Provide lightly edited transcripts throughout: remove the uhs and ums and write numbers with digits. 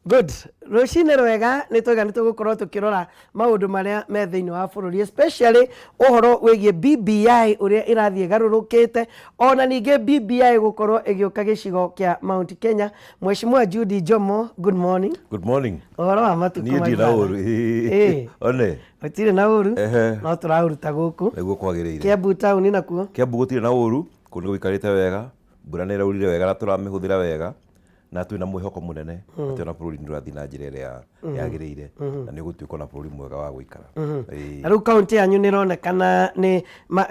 Good. Rũcinĩ rwega. Nĩ twaiga nĩ tũgũkorwo tũkĩrora maũndũ marĩa me thĩinĩ wa bũrũri, especially ũhoro wĩgiĩ BBI ũrĩa ĩrathiĩ ĩgarũrũkĩte, ona ningĩ BBI gũkorwo ĩgĩũka gĩcigo kĩa Mount Kenya. Mheshimiwa Judy Njomo, good morning. Good morning. Ũhoro wa matukũ? Niĩ ndirĩ na ũru. Ĩĩ. One. Gũtirĩ na ũru. Ehe. No tũraũruta gũkũ Nĩguo kwagĩrĩire. Kiambu taũni nakuo. Kiambu gũtirĩ na ũru, kũu nĩ gũikarĩte wega, mbura nĩ ĩraurire wega na tũramĩhũthĩra wega, na twĩna mwĩhoko mũnene atĩ ona bũrũri nĩ ũrathiĩ na njĩra ĩrĩa yagĩrĩire na nĩ ũgũtuĩka ona bũrũri mwega wa gũikara. Ĩĩ. Na rĩu kaũntĩ yanyu nĩ ĩronekana nĩ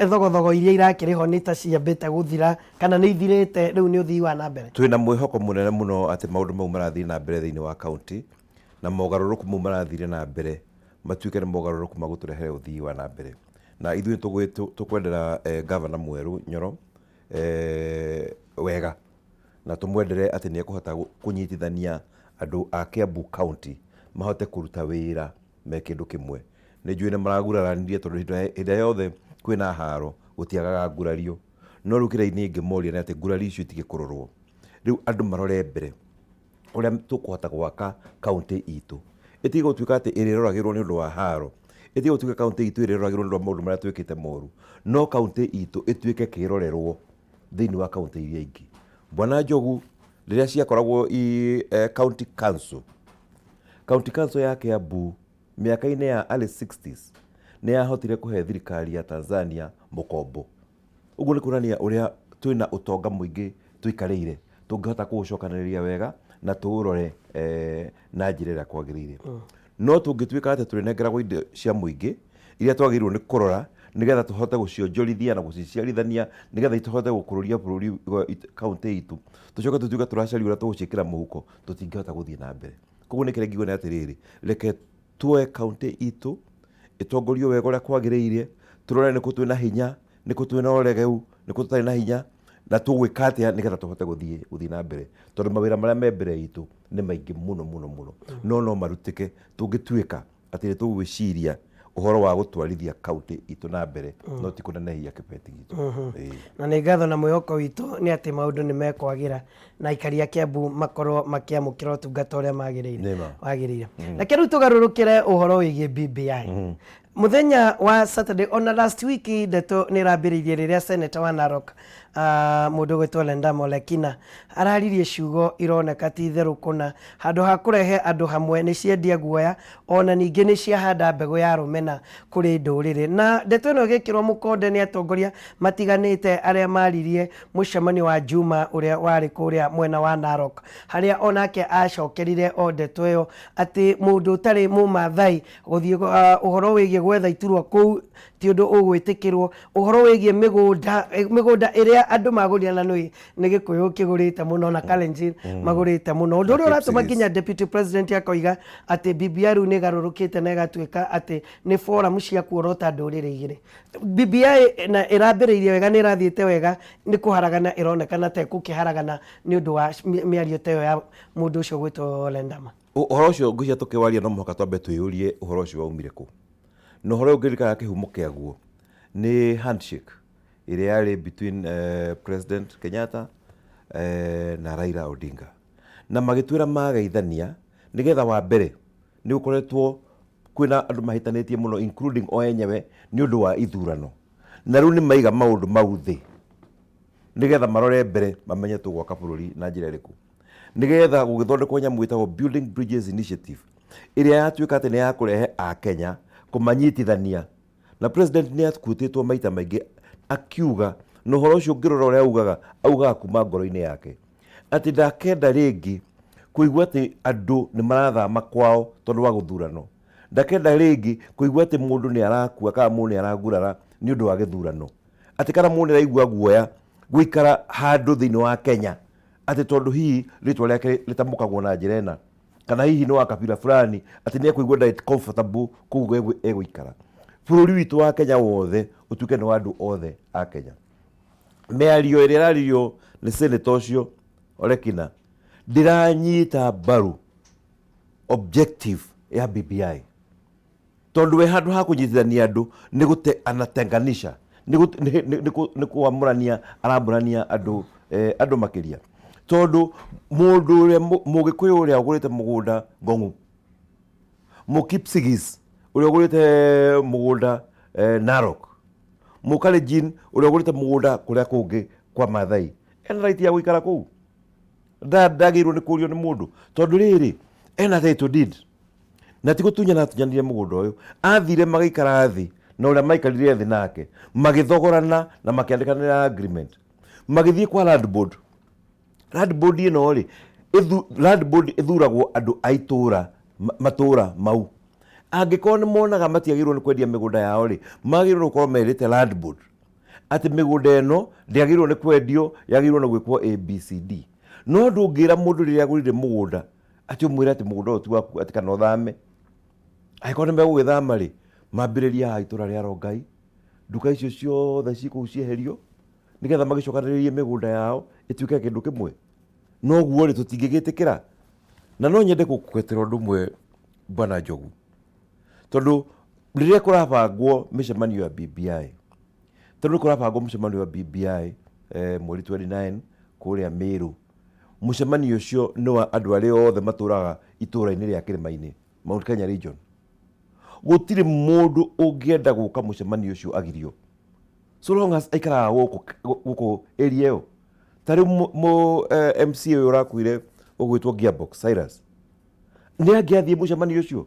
thogothogo iria irakĩrĩ ho nĩ ta ciambĩte gũthira kana nĩ ithirĩte, rĩu nĩ ũthii wa na mbere? Twĩna mwĩhoko mũnene mũno atĩ maũndũ mau marathiĩ na mbere thĩinĩ wa kaũntĩ na mogarũrũku mau marathire na mbere matuĩke nĩ mogarũrũku ma gũtũrehere ũthii wa na mbere. Na ithuĩ tũkwendera ngavana mwerũ Nyoro wega na tũmwendere atĩ nĩ ekũhota kũnyitithania andũ a Kiambu County mahote kũruta wĩra me kĩndũ kĩmwe. Nĩ njũĩ nĩ maraguraranirie tondũ hĩndĩ ĩrĩa yothe kwĩna haro gũtiagaga ngurario. No rĩu kĩrĩa niĩ ingĩmoria nĩ atĩ ngurari icio itige kũrorwo. Rĩu andũ marore mbere ũrĩa tũkũhota gwaka kaũntĩ itũ. Ĩtige gũtuĩka atĩ ĩrĩroragĩrwo nĩ ũndũ wa haro. Ĩtige gũtuĩka kaũntĩ itũ ĩrĩroragĩrwo nĩ ũndũ wa maũndũ marĩa twĩkĩte moru. No kaũntĩ itũ ĩtuĩke kĩrorerwo thĩinĩ wa kaũntĩ iria ingĩ. Bwana Njogu, rĩrĩa ciakoragwo i county council, county council ya Kiambu mĩaka-inĩ ya early 60s nĩ yahotire kũhe thirikari ya Tanzania mũkombo. Ũguo nĩ kuonania ũrĩa twĩna ũtonga mũingĩ tũikarĩire, tũngĩhota kũũcokanĩrĩria wega na tũũrore na njĩra ĩrĩa kwagĩrĩire. No tũngĩtuĩka atĩ tũrĩnengeragwo indo cia mũingĩ iria twagĩrĩirwo nĩ kũrora nĩgetha tũhote gũcionjorithia na gũciciarithania nĩgetha tũhote gũkũrũria bũrũri, kaũntĩ itũ, tũcoke tũtuĩke tũracaria ũrĩa tũgũciĩkĩra mũhuko, tũtingĩhota gũthiĩ na mbere. Koguo nĩ kĩrĩa ingiuga nĩ atĩrĩrĩ, reke tuoye kaũntĩ itũ ĩtongorio wega ũrĩa kwagĩrĩire, tũrore nĩkũ twĩna hinya, nĩkũ twĩna ũregeu, nĩkũ tũtarĩ na hinya, na tũgwĩka atĩa nĩgetha tũhote gũthiĩ na mbere. Tondũ mawĩra marĩa me mbere itũ nĩ maingĩ mũno mũno mũno, no no marutĩke tũngĩtuĩka atĩ nĩ tũgwĩciria ũhoro wa gũtwarithia kaũntĩ itũ na mbere, no ti kũnenehia kĩbeti gitũ. Ĩĩ. Na nĩ ngatho na mwĩhoko witũ nĩ atĩ maũndũ nĩ mekwagĩra na aikari a Kiambu makorwo makĩamũkĩra ũtungata ũrĩa magĩrĩire. Nĩma. Wagĩrĩire. Reke rĩu tũgarũrũkĩre ũhoro wĩgiĩ BBI. Mũthenya wa Saturday, ona last week, ndeto nĩ ĩrambĩrĩirie rĩrĩa senator wa Narok, mũndũ ũgwĩtwo Lendamo Olekina, araririe ciugo ironeka ti itherũ kũna. Handũ ha kũrehe andũ hamwe nĩ ciendia guoya, ona ningĩ nĩ ciahanda mbegũ ya rũmena kũrĩ ndũrĩrĩ. Na ndeto ĩno ĩgĩkĩrwo mũkonde nĩ atongoria matiganĩte arĩa maririe mũcemanio wa Juma ũrĩa warĩ kũrĩa mwena wa Narok, harĩa onake acokerire o ndeto ĩyo atĩ mũndũ ũtarĩ Mũmathai gũthiĩ ũhoro wĩgiĩ gwetha iturwa kũu ti ũndũ ũgwĩtĩkĩrwo. Ũhoro wĩgiĩ mĩgũnda ĩrĩa andũ magũrire, na nĩ Gĩkũyũ kĩgũrĩte mũno na Kalenjin magũrĩte mũno, ũndũ ũrĩa ũratũma nginya deputy president akoiga atĩ BBI rĩu nĩ ĩgarũrũkĩte na ĩgatuĩka atĩ nĩ forum cia kuorota ndũrĩrĩ igĩrĩ. BBI na ĩrambĩrĩirie wega, nĩ ĩrathiĩte wega, nĩ kũharagana ĩronekana ta ĩgũkĩharagana nĩ ũndũ wa mĩario ta ĩyo ya mũndũ ũcio ũgwĩtwo Lendama. Ũhoro ũcio ngwĩciria tũkĩwaria no mũhaka twambe twĩyũrie ũhoro ũcio waumire kũ. Na ũhoro ũyũ ũngĩririkana kĩhumo kĩaguo nĩ handshake ĩrĩa yarĩ between President Kenyatta na Raila Odinga. Na magĩtwĩra mageithania nĩgetha wa mbere nĩ gũkoretwo kwĩna andũ mahĩtanĩtie mũno, including o enyewe, nĩ ũndũ wa ithurano. Na rĩu nĩ maiga maũndũ mau thĩ nĩgetha marore mbere mamenye tũgwaka bũrũri na njĩra ĩrĩkũ. Nĩgetha gũgĩthondekwo nyamũ ĩtagwo Building Bridges Initiative ĩrĩa yatuĩka atĩ nĩ ya kũrehe Akenya kũmanyitithania. Na president nĩ akuĩtĩtwo maita maingĩ akiuga, na ũhoro ũcio ũngĩrora ũrĩa augaga, augaga kuma ngoro-inĩ yake atĩ ndakenda rĩngĩ kũigua atĩ andũ nĩ marathama kwao tondũ wa gũthurano. Ndakenda rĩngĩ kũigua atĩ mũndũ nĩ arakua kana mũndũ nĩ aragurara nĩ ũndũ wa gĩthurano, atĩ kana mũndũ nĩ araigua guoya gũikara handũ thĩinĩ wa Kenya atĩ tondũ hihi rĩtwa rĩake rĩtamũkagwo na njĩra ĩna, kana hihi nĩ wa kabira fulani, atĩ nĩ ekũigua ndarĩ comfortable kũu egũikara. Bũrũri witũ wa Kenya wothe ũtuĩke nĩ wa andũ othe a Kenya. Mĩario ĩrĩa ĩraririo nĩ senator ũcio Olekina ndĩranyita mbaru objective ya BBI, tondũ we handũ ha kũnyitithania andũ nĩ gũte anatenganisha, nĩ kũamũrania, aramũrania andũ, andũ makĩria. Tondũ mũndũ ũrĩa Mũgĩkũyũ ũrĩa ũgũrĩte mũgũnda Ngong'u, Mũkipsigis ũrĩa ũgũrĩte mũgũnda Narok, Mũkalenjin ũrĩa ũgũrĩte mũgũnda kũrĩa kũngĩ kwa Mathai, ena right ya gũikara kũu. Ndagĩrĩirwo nĩ kũrio nĩ mũndũ tondũ rĩrĩ ena title deed na ti gũtunyana atunyanire mũgũnda ũyũ. Athire magĩikara thĩ na ũrĩa maikarire thĩ nake magĩthogorana na makĩandĩkanĩra agreement, magĩthiĩ kwa land board. Land board ĩno rĩ, land board ĩthuragwo andũ a itũra, matũra mau. Angĩkorwo nĩ monaga matiagĩrĩirwo nĩ kwendia mĩgũnda yao rĩ, magĩrĩirwo nĩ gũkorwo merĩte land board atĩ mĩgũnda ĩno ndĩagĩrĩirwo nĩ kwendio, yagĩrĩirwo nĩ gwĩkwo ABCD. No ndũngĩra mũndũ rĩrĩa agũrire mũgũnda atĩ ũmwĩre atĩ mũgũnda ũyũ ti waku atĩ kana ũthame. Angĩkorwo nĩ megũgĩthama rĩ, mambĩrĩrie haha itũra rĩa Rongai, nduka icio ciothe ciĩ kũu cieherio, nĩgetha magĩcokanĩrĩrie mĩgũnda yao ĩtuĩke kĩndũ kĩmwe. No ũguo rĩ, tũtingĩgĩtĩkĩra. Na no nyende gũkũgwetera ũndũ ũmwe Bwana Njogu, tondũ rĩrĩa kũrabangwo mĩcemanio ya BBI, tondũ kũrabangwo mũcemanio wa BBI mweri 29 kũrĩa Meru, mũcemanio ũcio nĩ wa andũ arĩa othe matũraga itũra-inĩ rĩa kĩrĩma-inĩ, Mount Kenya region. Gũtirĩ mũndũ ũngĩenda gũka mũcemanio ũcio agirio, so long as aikaraga gũkũ area ĩyo. Ta rĩu MC ũyũ ũrakuire ũgwĩtwo Gearbox Cyrus, nĩ angĩathiĩ mũcemanio ũcio?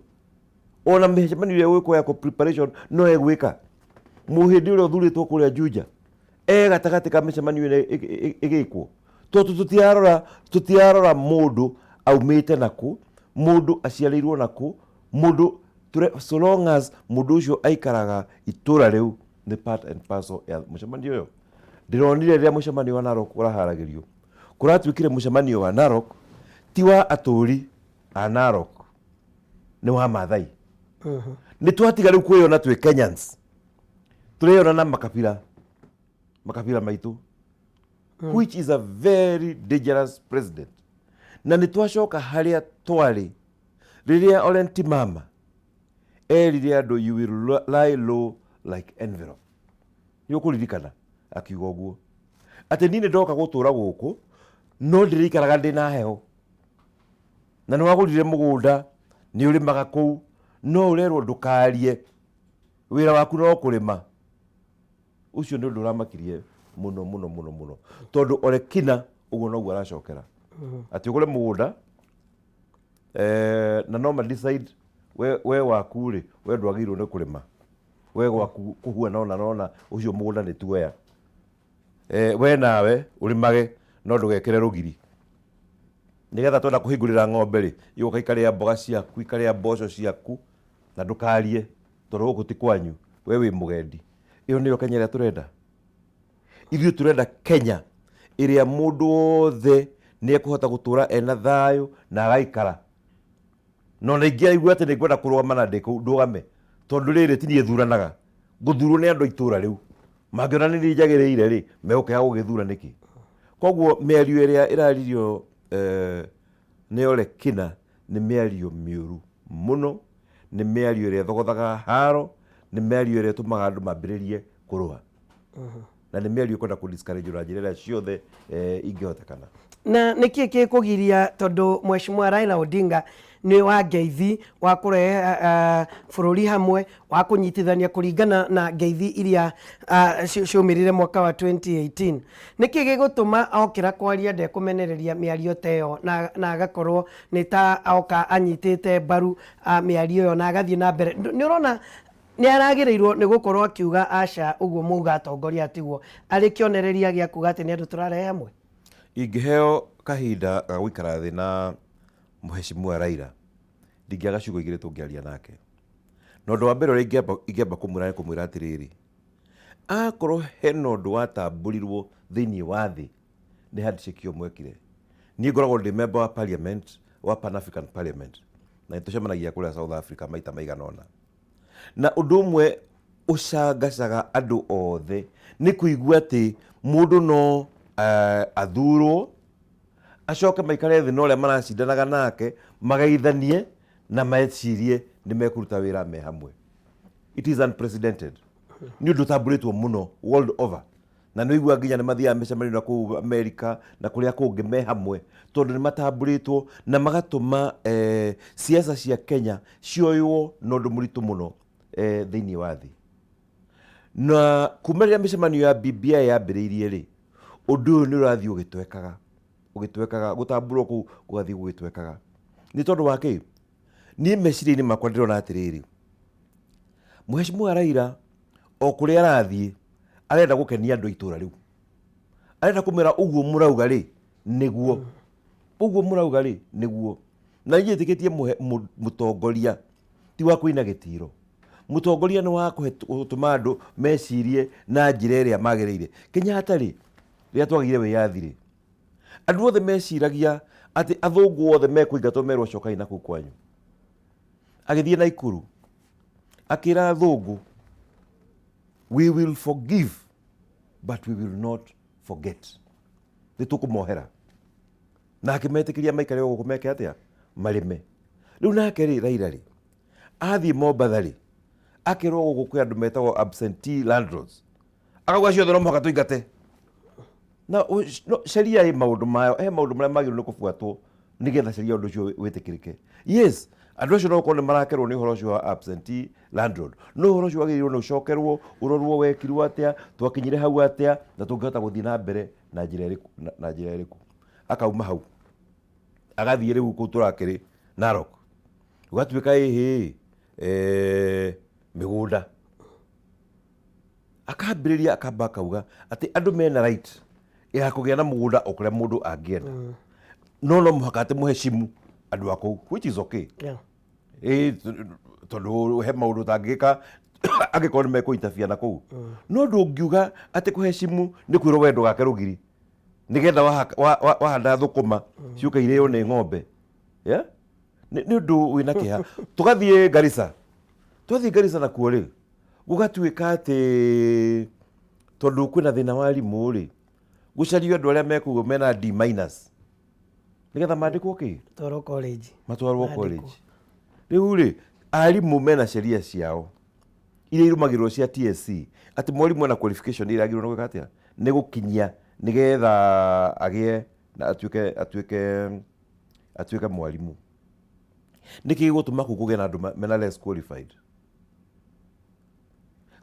Ona mĩcemanio ĩrĩa ĩgwĩkwo ya preparation no egwĩka. Mũhĩndĩ ũrĩa ũthurĩtwo kũrĩa Juja e gatagatĩ ka mĩcemanio ĩrĩa ĩgĩkwo, tondũ tũtirarora mũndũ aumĩte nakũ, mũndũ aciarĩirwo nakũ, mũndũ so long as mũndũ ũcio aikaraga itũra rĩu nĩ part and parcel ya mũcemanio ũyũ. Ndĩronire rĩrĩa mũcemanio wa Narok ũraharagĩrio, kũratuĩkire mũcemanio wa Narok ti wa atũri a Narok, nĩ wa Mathai. Nĩ twatiga rĩu kwĩyona twĩ Kenyans, tũreyona na makabira maitũ, which is a very dangerous president. Na nĩ twacoka harĩa twarĩ rĩrĩa Ole Ntimama erire andũ, "You will lie low like envelope." Nĩ ũkũririkana akiuga ũguo atĩ niĩ nĩ ndoka gũtũra gũkũ no ndĩrĩikaraga ndĩ na heho. Na nĩ wagũrire mũgũnda, nĩ ũrĩmaga kũu, no ũrerwo ndũkarie, wĩra waku no kũrĩma. Ũcio nĩ ũndũ ũramakirie mũno mũno mũno mũno, tondũ Ole Kina ũguo noguo aracokera atĩ ũgũre mũgũnda na no ma decide we waku rĩ, we ndwagĩrĩirwo nĩ kũrĩma, we gwaku kũhuana ona nona ũcio mũgũnda nĩ tuoya, we nawe ũrĩmage no ndũgekĩre rũgiri, nĩgetha twenda kũhingũrĩra ng'ombe rĩ, igũka ikarĩa mboga ciaku, ikarĩa mboco ciaku, na ndũkarie tondũ gũkũ ti kwanyu, we wĩ mũgendi. Ĩyo nĩyo Kenya ĩrĩa tũrenda? Ithuĩ tũrenda Kenya ĩrĩa mũndũ wothe nĩ ekũhota gũtũra ena thayũ na agaikara. Na ona ingĩaigua atĩ nĩ ngwenda kũrũgama na ndĩ kũu ndũgame, tondũ rĩrĩ ti niĩ thuranaga, ngũthurwo nĩ andũ a itũra rĩu. Mangĩona nĩ niĩ njagĩrĩire rĩ, megũkĩaga gũgĩthura nĩkĩ? Koguo mĩario ĩrĩa ĩraririo nĩ Ole Kina nĩ mĩario mĩũru mũno, nĩ mĩario ĩrĩa ĩthogothaga haro, nĩ mĩario ĩrĩa ĩtũmaga andũ mambĩrĩrie kũrũa, na nĩ mĩario ĩkwenda kũ discourage na njĩra ĩrĩa ciothe ingĩhotekana. Na nĩkĩ gĩkũgiria, tondũ Mheshimiwa Raila Odinga nĩ wa ngeithi wa kũrehe bũrũri hamwe, wa kũnyitithania kũringana na ngeithi iria ciaumĩrire mwaka wa 2018, nĩkĩ gĩgũtũma okĩra kwaria ndekũmenereria mĩario ta ĩyo na agakorwo nĩ ta oka anyitĩte mbaru mĩario ĩyo na agathiĩ na mbere? Nĩ ũrona nĩ aragĩrĩirwo nĩ gũkorwo akiuga aca, ũguo mauga atongoria atiguo, arĩ kĩonereria gĩa kuga atĩ nĩ andũ tũrarehe hamwe. Ingĩheo kahinda ga gũikara thĩ na Mheshimiwa Raila, ndingĩaga ciugo igĩrĩ tũngĩaria nake. Na ũndũ wa mbere ũrĩa ingĩamba kũmwĩra nĩ kũmwĩra atĩrĩrĩ, akorwo hena ũndũ watambũrirwo thĩinĩ wa thĩ nĩ handshake ĩyo mwekire. Niĩ ngoragwo ndĩ member wa parliament wa Pan African Parliament, na nĩ tũcemanagia kũrĩa South Africa maita maigana ũna. Na ũndũ ũmwe ũcangacaga andũ othe nĩ kũigua atĩ mũndũ no athurwo acoke maikare thĩ na ũrĩa maracindanaga nake, mageithanie na mecirie nĩ mekũruta wĩra me hamwe. It is unprecedented. Nĩ ũndũ ũtambũrĩtwo mũno world over. Na nĩ ũiguaga nginya nĩ mathiaga mĩcemanio na kũu Amerika na kũrĩa kũngĩ me hamwe, tondũ nĩ matambũrĩtwo na magatũma siasa cia Kenya cioywo na ũndũ mũritũ mũno thĩinĩ wa thĩ. Na kuma rĩrĩa mĩcemanio ya BBI yambĩrĩirie rĩ, ũndũ ũyũ nĩ ũrathiĩ ũgĩtwekaga, ũgĩtwekaga, gũtambũrwo kũu gũgathiĩ gũgĩtwekaga. Nĩ tondũ wa kĩ? Niĩ meciria-inĩ makwa ndĩrona atĩrĩrĩ, Mheshimiwa Raila o kũrĩa arathiĩ arenda gũkenia andũ a itũra rĩu. Arenda kũmera ũguo mũrauga rĩ, nĩguo. Ũguo mũrauga rĩ, nĩguo. Na niĩ njĩtĩkĩtie mũtongoria ti wa kũina gĩtiro. Mũtongoria nĩ wa gũtũma andũ mecirie na njĩra ĩrĩa magĩrĩire. Kenyatta rĩ, rĩrĩa twagĩire wĩyathi rĩ, andũ othe meciragia atĩ athũngũ othe mekũingatwo merwo cokai na kũu kwanyu. Agĩthiĩ Naikuru, akĩra athũngũ, we will forgive but we will not forget. Nĩ tũkũmohera. Na akĩmetĩkĩria maikare o gũkũ meke atĩa? Marĩme. Rĩu nake rĩ, Raila rĩ, athiĩ Mombatha rĩ, akerwo gũkũ kwĩ andũ metagwo absentee landlords. Akauga acio othe no mũhaka tũingate. Na no, sheria ĩ maũndũ mayo, he maũndũ marĩa magĩrĩirwo nĩ kũbuatwo nĩgetha sheria ũndũ ũcio wĩtĩkĩrĩke. Yes, andũ acio no gũkorwo nĩ marakerwo nĩ ũhoro ũcio wa absentee landlord. No ũhoro ũcio wagĩrĩirwo nĩ ũcokerwo, ũrorwo wekirwo atĩa, twakinyire hau atĩa, na tũngĩhota gũthiĩ na mbere na njĩra ĩrĩkũ, na njĩra ĩrĩkũ. Akauma hau, agathiĩ rĩu kũu tũrakĩrĩ Narok. Gũgatuĩka ĩhĩ, mĩgũnda. Akambĩrĩria akamba akauga atĩ andũ mena right ya kũgĩa na mũgũnda o kũrĩa mũndũ angĩenda. No no mũhaka atĩ mũheshimu andũ a kũu, which is okay. Ĩĩ, tondũ he maũndũ ũtangĩka angĩkorwo nĩ mekũ-interfere na kũu. No ndũngiuga atĩ kũheshimu nĩ kwĩrwo we ndũgake rũgiri nĩgetha wahanda thũkũma ciũke irĩo nĩ ng'ombe. Yeah? Nĩ ũndũ wĩna kĩeha. Tũgathiĩ Garissa. Twathiĩ Garissa nakuo rĩ, gũgatuĩka atĩ tondũ kwĩna thĩna wa arimũ rĩ, gũcario andũ arĩa mekũu mena D minus nĩgetha mandĩkwo kĩ? Matwarwo college. Matwarwo college. Rĩu rĩ, arimũ mena sheria ciao iria irũmagĩrĩrwo cia TSC, atĩ mwarimũ ena qualification ĩrĩa agĩrĩirwo nĩ gwĩka atĩa? Nĩ gũkinyia nĩgetha agĩe na atuĩke atuĩke atuĩke mwarimũ. Nĩkĩ gĩgũtũma kũu kũgĩe na andũ mena less qualified?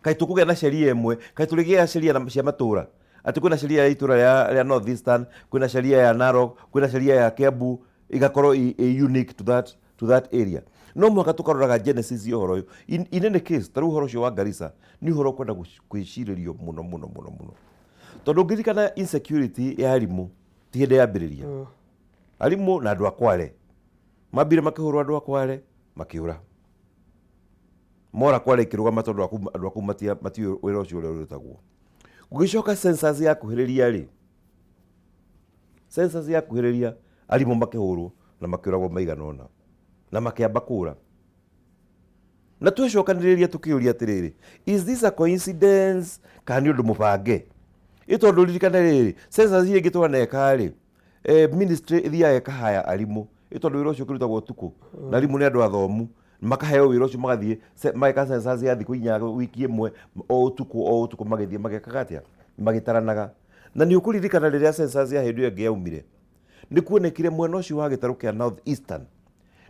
Kaĩ tũkũgĩa na sheria ĩmwe? Kaĩ tũrĩgĩaga sheria cia matũra? Atĩ kwĩna sheria ya itũra rĩa North Eastern, kwĩna sheria ya Narok, kwĩna sheria ya Kiambu, igakorwo ĩ unique to that area. No mũhaka tũkaroraga genesis ya ũhoro ũyũ. In any case, ta rĩu ũhoro ũcio wa Garissa nĩ ũhoro ũkwenda gwĩcirĩrio mũno mũno mũno mũno. Tondũ ũngĩririkana insecurity ya arimũ ti hĩndĩ yambĩrĩria. Arimũ na andũ a Kwale. Mambire makĩhũrwo andũ a Kwale makĩũra. Mora Kwale ikĩrũgama tondũ andũ a kũu matiũĩ wĩra ũcio ũrĩa ũrutagwo. Gũgĩcoka census yakuhĩrĩria rĩ, census yakuhĩrĩria arimũ makĩhũrwo na makĩũragwo maigana ũna na makĩamba kũra. Na twecokanĩrĩria tũkĩũria atĩrĩrĩ, is this a coincidence kana nĩ ũndũ mũbange? Ĩ tondũ ririkane rĩrĩ, census iria ingĩ twaneka rĩ, ministry ĩthiaga ĩkahaya arimũ, ĩ tondũ wĩra ũcio ũkĩrutagwo ũtukũ na arimũ nĩ andũ athomu, makaheo wĩra ũcio magathiĩ mageka census ya thikũ inya wiki ĩmwe o ũtukũ o ũtukũ magĩthiĩ magekaga atĩa? Magĩtaranaga. Na nĩ ũkũririkana rĩrĩa census ya hĩndĩ ĩyo ĩngĩ yaumire, nĩ kuonekire mwena ũcio wa gĩtarũ kĩa North Eastern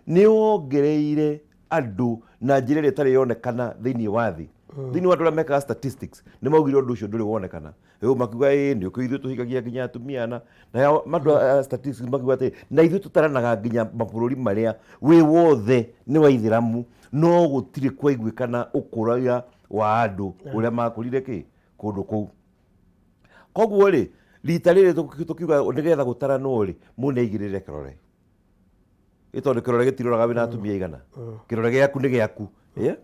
nĩ wongereire andũ na njĩra ĩrĩa ĩtarĩ yonekana thĩinĩ wa thĩ. Thĩinĩ wa andũ arĩa mekaga statistics nĩ maugire ũndũ ũcio ndũrĩ wonekana. Rĩu makiuga ĩĩ nĩ ũkĩũĩ ithuĩ tũhikagia nginya atumia na andũ a statistics makiuga atĩ na ithuĩ tũtaranaga nginya mabũrũri marĩa wĩ wothe nĩ wa ithĩramu no gũtirĩ kwaiguĩkana ũkũria wa andũ ũrĩa makũrire kĩ kũndũ kũu. Koguo rĩ, rita rĩrĩ tũkiuga nĩgetha gũtaranwo rĩ, mũndũ nĩ aigĩrĩre kĩrore. Ĩ tondũ kĩrore gĩtiroraga wĩna atumia aigana. Kĩrore gĩaku nĩ gĩaku. Yeah?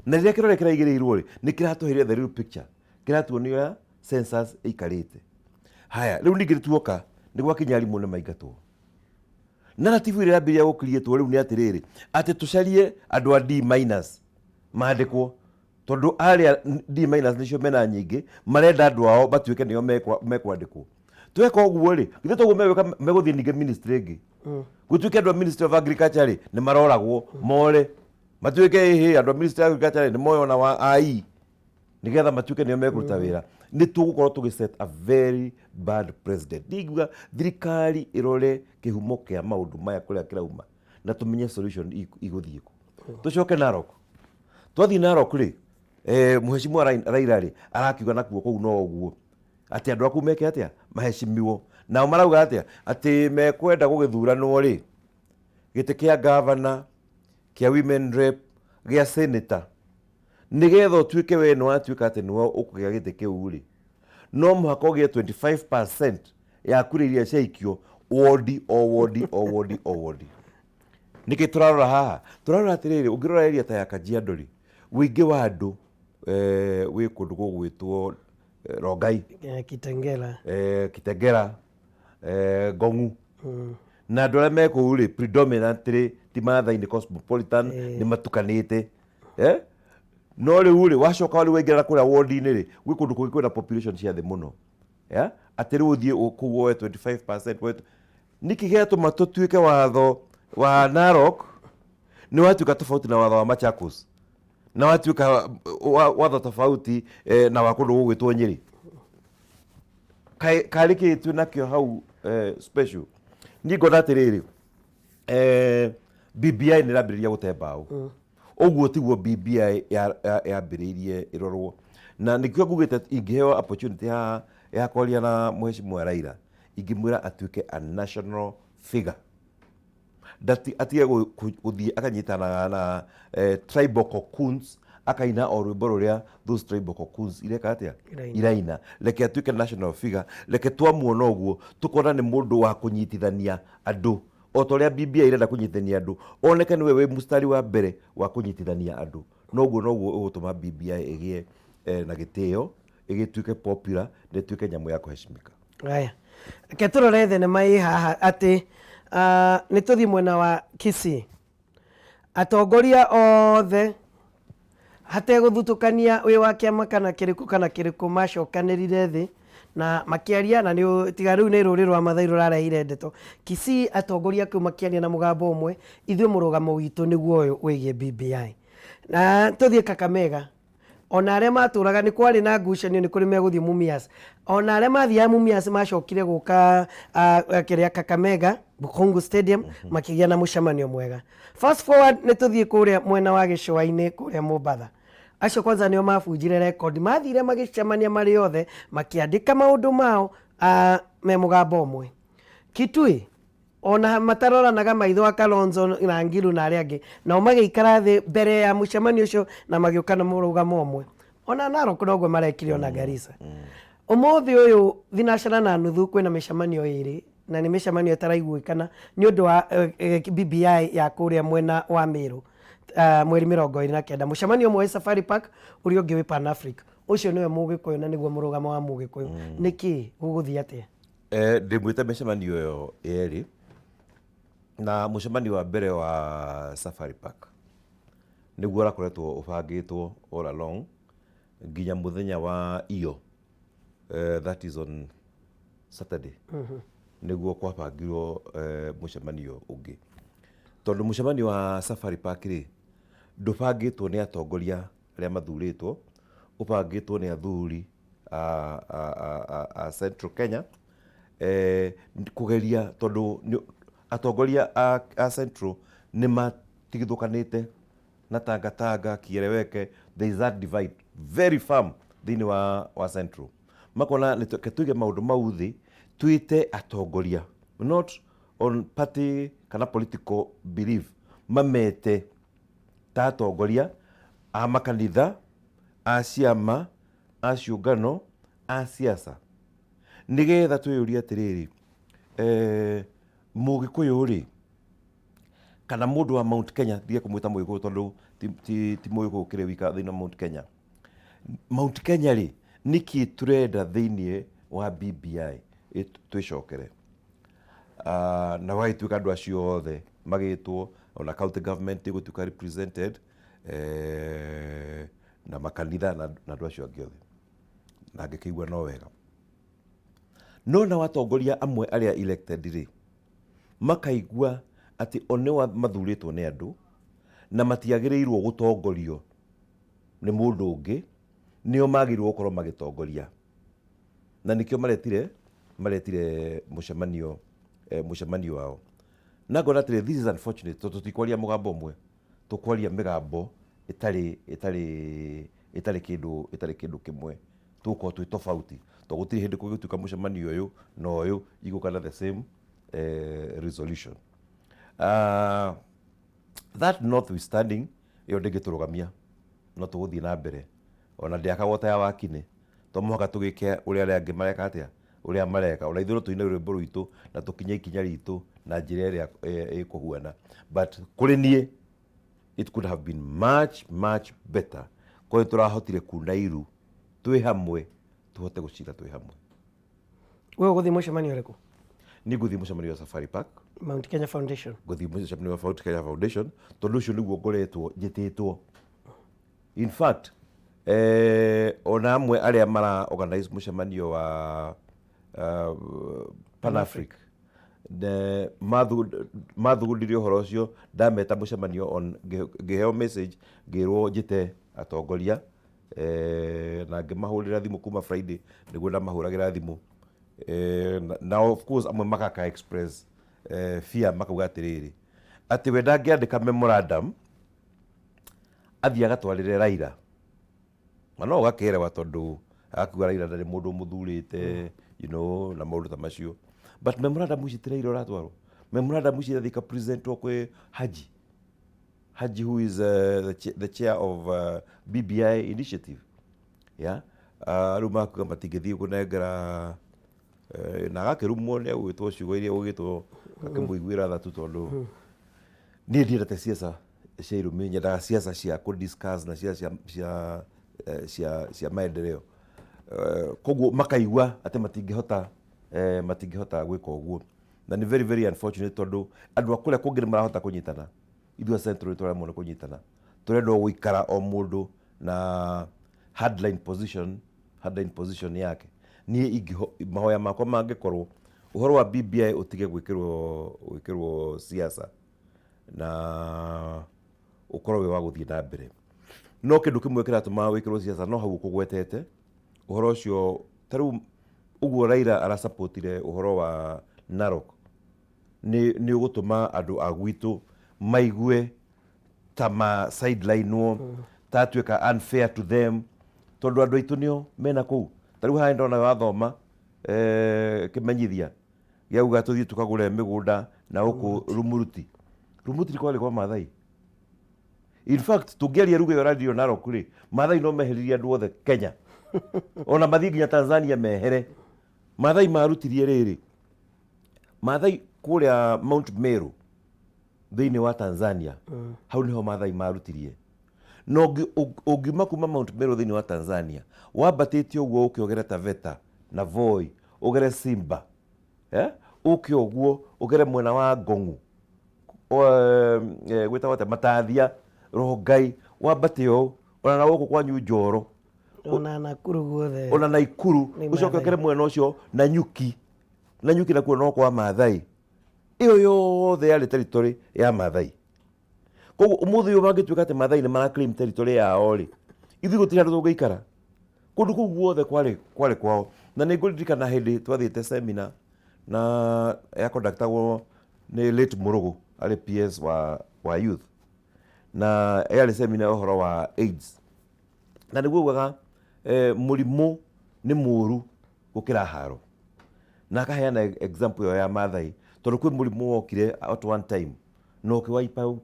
Na rĩrĩa kĩrore kĩraigĩrĩirwo rĩ, nĩ kĩratũheire the real picture. Kĩratuonia ũrĩa census ĩikarĩte. Haya, rĩu ningĩ tuoka, nĩ gwakinya arimũ nĩ maingatwo. Narrative ĩrĩa ĩrambĩrĩria gũkiriĩtwo rĩu nĩ atĩrĩrĩ, atĩ tũcarie andũ a D minus mandĩkwo. Tondũ arĩa D minus nĩcio mena nyingĩ, marenda andũ ao matuĩke nĩo mekwandĩkwo. Tweka ũguo rĩ, githĩ toguo megwĩka megũthiĩ ningĩ ministry ĩngĩ. Gũtuĩke andũ a Ministry of Agriculture rĩ, nĩ maroragwo, more. Matuĩke ĩhĩ, andũ a Ministry of Agriculture rĩ, nĩ moywo na wa AI. Nĩgetha matuĩke nĩo mekũruta wĩra. Nĩ tũgũkorwo tũgĩ set a very bad president. Niĩ ingiuga thirikari ĩrore kĩhumo kĩa maũndũ maya kũrĩa kĩrauma na tũmenye solution igũthiĩ kũ. Tũcoke Narok. Twathiĩ Narok rĩ, Mheshimiwa Raila rĩ, arakiuga nakuo kũu no ũguo. Atĩ andũ aku meke atĩa? Maheshimiwo. Nao marauga atĩa? Atĩ mekwenda gũgĩthuranwo rĩ, gĩtĩ kĩa gavana, kĩa women rep, gĩa senator, nĩgetha ũtuĩke we nĩ watuĩka atĩ nĩwe ũkũgĩa gĩtĩ kĩu rĩ, no mũhaka ũgĩe 25% ya kura iria ciaikio wondi o wondi o wondi o wondi. Nĩkĩ tũrarora haha? Tũrarora atĩrĩrĩ, ũngĩrora area ta ya Kajiado rĩ, ũingĩ wa andũ wĩ kũndũ gũgwĩtwo Rongai, Kitengela, Kitengela, Ngong'u. Na andũ arĩa me kũu rĩ, predominantly ti Maathai, nĩ cosmopolitan, nĩ matukanĩte. No rĩu rĩ, wacoka rĩu waingĩra na kũrĩa ward-inĩ rĩ, gwĩ kũndũ kũngĩ kwĩna population cia thĩ mũno. Yeah? Atĩ rĩu ũthiĩ kũu woe 25%, woe nĩkĩ gĩatũma tũtuĩke watho wa Narok nĩ watuĩka tofauti na watho wa Machakos na watuĩka watho tofauti na wa kũndũ gũgwĩtwo Nyĩrĩ? Karĩ kĩ twĩ nakĩo hau special? Niĩ ngona atĩrĩrĩ, BBI nĩ ĩrambĩrĩria gũte mbaũ. Ũguo tiguo BBI yambĩrĩirie ĩrorwo, na nĩkĩo ngugĩte ingĩheo opportunity haha ya kwaria na Mheshimiwa Raila, ingĩmwĩra atuĩke a national figure. Ndati atige gũthiĩ akanyitanaga na tribal cocoons, akaina o rwĩmbo rũrĩa those tribal cocoons ireka atĩa? Iraina. Iraina. Reke atuĩke national figure, reke twamuona ũguo tũkona nĩ mũndũ wa kũnyitithania andũ o ta ũrĩa BBI ĩrenda kũnyitithania andũ, oneke nĩwe wĩ mũstari wa mbere wa kũnyitithania andũ. Noguo noguo ũgũtũma BBI ĩgĩe na gĩtĩo, ĩgĩtuĩke popular na ĩtuĩke nyamũ ya kũheshimika. Haya, reke tũrore thenema ĩ haha atĩ nĩ tũthiĩ mwena wa Kisii. Atongoria othe hategũthutũkania wĩ wa kĩama kana kĩrĩkũ kana kĩrĩkũ macokanĩrire thĩ na makĩaria na nĩ tiga rĩu nĩ rũrĩ rwa Mathai rũrarehire ndeto. Kisii atongoria kũu makĩaria na mũgambo ũmwe, ithuĩ mũrũgamo witũ nĩguo ũyũ wĩgiĩ BBI. Na tũthiĩ Kakamega, ona arĩa matũraga nĩ kwarĩ na ngucanio nĩ kũrĩ megũthiĩ Mumias. Ona arĩa mathiaga Mumias macokire gũka kĩrĩa Kakamega, Bukhungu Stadium, makĩgĩa na mũcemanio mwega. Fast forward nĩ tũthiĩ kũrĩa mwena wa gĩcũa-inĩ kũrĩa Mombatha. Acio kwanza nĩo mabunjire record, mathire magĩcemania marĩ othe, makĩandĩka maũndũ mao me mũgambo ũmwe. Kitui, ona mataroranaga maitho a Kalonzo na Ngilu na arĩa angĩ, nao magĩikara thĩ mbere ya mũcemanio ũcio na magĩũka na mũrũgamo ũmwe. Ona Narok noguo marekire ona Garissa. Ũmũthĩ ũyũ thinacara na nuthu kwĩna mĩcemanio ĩrĩ na nĩ mĩcemanio ĩtaraiguĩkana nĩ ũndũ wa BBI ya kũrĩa mwena wa Meru mweri 29. Mũcemanio ũmwe wĩ Safari Park, ũrĩa ũngĩ wĩ Pan Africa. Ũcio nĩwe Mũgĩkũyũ na nĩguo mũrũgamo wa Mũgĩkũyũ. Nĩkĩ gũgũthiĩ atĩa? Ndĩmwĩte mĩcemanio ĩyo yerĩ, na mũcemanio wa mbere wa Safari Park nĩguo ũrakoretwo ũbangĩtwo all along nginya mũthenya wa iyo, that is on Saturday, nĩguo kwabangirwo mũcemanio ũngĩ. Tondũ mũcemanio wa Safari Park rĩ, ndũbangĩtwo nĩ atongoria arĩa mathurĩtwo, ũbangĩtwo nĩ athuri a Central Kenya, kũgeria tondũ atongoria a Central nĩ matigithũkanĩte na Tanga Tanga, Kieleweke, there is that divide very firm thĩinĩ wa Central. Makona nĩ reke tũige maũndũ mau thĩ, twĩte atongoria, not on party kana political belief, mamete ta atongoria a makanitha, a ciama, a ciũngano, a siasa, nĩgetha twĩyũrie atĩrĩrĩ, Mũgĩkũyũ rĩ, kana mũndũ wa Mount Kenya, ndige kũmwĩta Mũgĩkũyũ tondũ ti Mũgĩkũyũ kĩrĩ wika thĩinĩ wa Mount Kenya. Mount Kenya rĩ, nĩkĩ tũrenda thĩinĩ wa BBI twĩcokere? Na gwagĩtuĩka andũ acio othe magĩtwo, ona county government ĩgũtuĩka represented, na makanitha na andũ acio angĩ othe. Na ngĩkĩigua no wega. No nao atongoria amwe arĩa elected rĩ, makaigua atĩ o nĩo mathurĩtwo nĩ andũ na matiagĩrĩirwo gũtongorio nĩ mũndũ ũngĩ, nĩo magĩrĩirwo gũkorwo magĩtongoria. Na nĩkĩo maretire mũcemanio wao. Na ngona atĩrĩ, this is unfortunate, tondũ tũtikwaria mũgambo ũmwe, tũkwaria mĩgambo ĩtarĩ kĩndũ kĩmwe, tũgũkorwo twĩ tofauti, tondũ gũtirĩ hĩndĩ kũngĩtuĩka mũcemanio ũyũ na ũyũ igũka na the same resolution. That notwithstanding, ĩyo ndĩngĩtũrũgamia, no tũgũthiĩ na mbere. Ona ndĩakagwo ta ya Wakinĩ, to mũhaka tũgĩke ũrĩa arĩa angĩ mareka atĩa, ũrĩa mareka. Ona ithuĩ no tũine rwĩmbo rwitũ na tũkinye ikinya ritũ na njĩra ĩrĩa ĩkũhuana. But kũrĩ niĩ, it could have been much much better korwo tũrahotire kuna iru twĩ hamwe, tũhote gũcira twĩ hamwe. We ũgũthiĩ mũcemanio ũrĩkũ? Niĩ ngũthiĩ mũcemanio wa Safari Park. Mount Kenya Foundation. Ngũthiĩ mũcemanio wa Mount Kenya Foundation, tondũ ũcio nĩguo ngoretwo njĩtĩtwo. In fact, ona amwe arĩa mara organize mũcemanio wa Pan Afric mathugundire ũhoro ũcio, ndameta mũcemanio on ngĩheo message, ngĩrwo njĩte atongoria, na ngĩmahũrĩra thimũ kuma Friday nĩguo ndamahũragĩra thimũ, na of course amwe magaka express fear, makauga atĩrĩrĩ, atĩ we ndangĩandĩka memorandum athiĩ agatwarĩre Raila, na no ũgakerewa, tondũ agakiuga Raila ndarĩ mũndũ ũmũthurĩte, na maũndũ ta macio. But memorandum ici ti Raila ũratwarwo, memorandum ici irathiĩ ikapresentwo kwĩ Haji, who is the chair of BBI initiative, yeah. Rĩu makuga matingĩthiĩ kũnengera, na agakĩrumwo nĩ agwĩtwo ciugo iria ũgĩtwo, akĩmũiguĩra tha tu, tondũ niĩ ndiendete ciaca cia irumi, nyendaga ciaca cia kũ discuss na ciaca cia maendeleo. Koguo makaigua atĩ matingĩhota gwĩka ũguo, na nĩ very very unfortunate, tondũ andũ a kũrĩa kũngĩ nĩ marahota kũnyitana, ithuĩ a Central nĩ tũraremwo nĩ kũnyitana. Tũrenda o gũikara o mũndũ na hardline position yake. Niĩ mahoya makwa mangĩkorwo ũhoro wa BBI ũtige gwĩkĩrwo siasa na ũkorwo wĩ wa gũthiĩ na mbere. No kĩndũ kĩmwe kĩratũma wĩkĩrwo siasa, no hau ũkũgwetete ũhoro ũcio, ta rĩu ũguo Raila arasapotire ũhoro wa Narok, nĩ ũgũtũma andũ a gwitũ maigue ta ma sidelinwo, ta atuĩka unfair to them, tondũ andũ aitũ nĩo mena kũu. Ta rĩu haha ndona wathoma kĩmenyithia gĩa tũthiĩ tũkagũre mĩgũnda na gũkũ Rumuruti. Rumuruti kwarĩ kwa Maathai. In fact, tũngĩaria ruga ĩyo ĩrarĩrio Narok rĩ, Maathai no meheririe andũ othe Kenya, ona mathiĩ nginya Tanzania mehere. Maathai marutirie rĩrĩ, Maathai kũrĩa Mount Meru thĩinĩ wa Tanzania, hau nĩho Maathai marutirie. Na ũngiuma kuma Mount Meru thĩinĩ wa Tanzania wambatĩte ũguo, ũke ũgere Taveta na Voi, ũgere Simba, eh? Ũke ũguo ũgere mwena wa Ngong'u, gwĩtagwo atĩa, Matathia, Rongai, wambate ũũ ona na gũkũ kwanyu Njoro. Ona Nakuru guothe. Ona Naikuru. Nĩ ũcoke Maathai. ũkere mwena ũcio na Nyuki, na Nyuki nakuo no kwa Maathai. Ĩyo yothe yarĩ territory ya Maathai. Koguo ũmũthĩ ũyũ mangĩtuĩka atĩ Maathai nĩ mara claim territory yao rĩ, ithuĩ gũtirĩ handũ tũngĩikara. Kũndũ kũu guothe kwarĩ kwao. Na nĩ ngũririkana hĩndĩ twathiĩte seminar na ya conductagwo nĩ late Mũrũgũ, arĩ PS wa youth, na yarĩ seminar ya ũhoro wa AIDS, na nĩguo augaga mũrimũ nĩ mũru gũkĩra haro, na akaheana example ĩyo ya Maathai, tondũ kwĩ mũrimũ wokire at one time na ũkĩ wipe out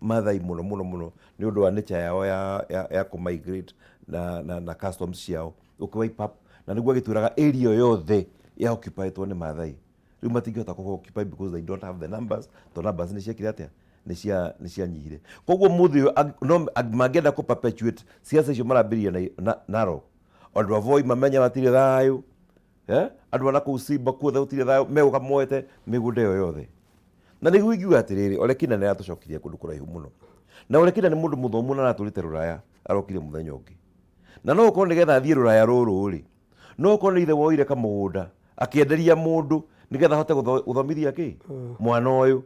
Maathai mũno mũno mũno, nĩ ũndũ wa nature yao ya kũ migrate na customs ciao, ũkĩ wipe up. Na nĩguo agĩtwĩraga area ĩyo yothe ya occupiedwo nĩ Maathai, rĩu matingĩhota kũ occupy because they don't have the numbers, tondũ numbers nĩ ciekire atĩa, nĩ cianyihire. Koguo mũthĩ ũyũ no mangĩenda kũ perpetuate siasa icio marambĩrĩria na Narok, andũ a Voi mamenye matirĩ thayũ, eh? Andũ a nakũu Simba kuothe gũtirĩ thayũ, megũka moete mĩgũnda ĩyo yothe. Na nĩguo ingiuga atĩrĩrĩ, Olekina nĩ aratũcokirie kũndũ kũraihu mũno, na Olekina nĩ mũndũ mũthomu na aratũrĩte rũraya, arokire mũthenya ũngĩ, na no ũkorwo nĩgetha athiĩ rũraya rũrũ rĩ, no ũkorwo nĩ ithe woire kamũgũnda akĩenderia mũndũ nĩgetha ahote gũthomithia kĩ mwana ũyũ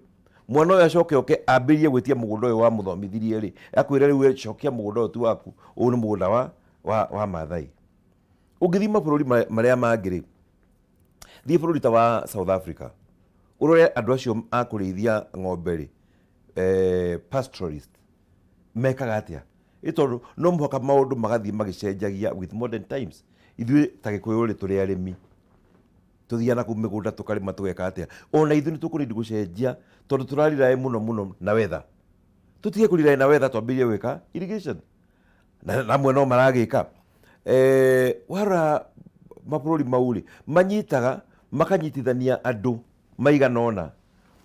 acoke oke ambĩrĩrie gwĩtia mũgũnda ũyũ wamũthomithirie rĩ, akwĩre rĩu we cokia mũgũnda ũyũ ti waku, ũyũ nĩ mũgũnda wa Maathai. Ũngĩthiĩ mabũrũri marĩa mangĩ rĩ, thiĩ bũrũri ta wa South Africa, ũrore andũ acio a kũrĩithia ng'ombe rĩ, pastoralist, mekaga atĩa? Ĩ tondũ no mũhaka maũndũ magathiĩ magĩcenjagia with modern times. Ithuĩ ta Gĩkũyũ rĩ, tũrĩ arĩmi, tũthiaga na kũu mĩgũnda tũkarĩma tũgeka atĩa. Ona ithuĩ nĩ tũkũ need gũcenjia tondũ tũra rely mũno mũno na weather. Tũtige kũ rely na weather twambĩrĩrie gwĩka irrigation. Na amwe no maragĩka. Warora mabũrũri mau rĩ, manyitaga makanyitithania andũ maigana ũna,